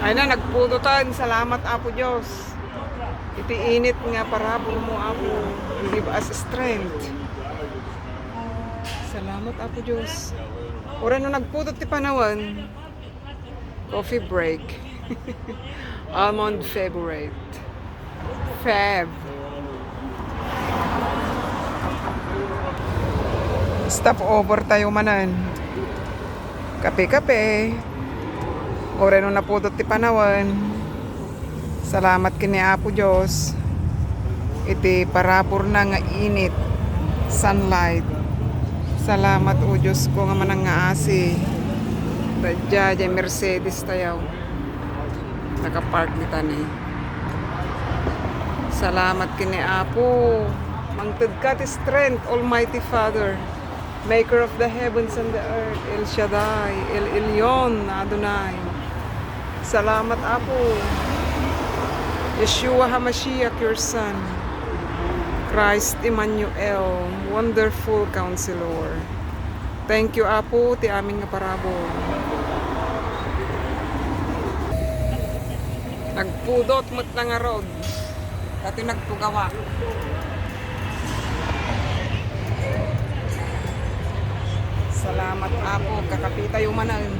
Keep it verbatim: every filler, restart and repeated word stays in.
Ay na, nagpudotan. Salamat, Apo Dios. Iti init nga parabur mo, Apo. Give us strength. Salamat, Apo Dios. Uray no nagpudot ti panawen. Coffee break. Almond favorite. Feb. Stop over tayo manen. Kape-kape. Uray no napudot ti panawen. Salamat ken ni Apo Dios. Iti paraburna nga init, sunlight. Salamat, O Diosko, nga manangngaasi. Dadya, jay Mercedes tayo. Nakapark dita ni. Salamat ken ni Apo. Mangtedka ti strength, Almighty Father, Maker of the heavens and the earth, El Shaddai, El Elyon, Adonai. Salamat, Apo. Yeshua HaMashiach, your Son. Christ Emmanuel, Wonderful Counselor. Thank you, Apo, ti amin nga parabur. Nagpudot met na ngarud. Dati nagtugawa. Salamat, Apo. Kakape tayo manen.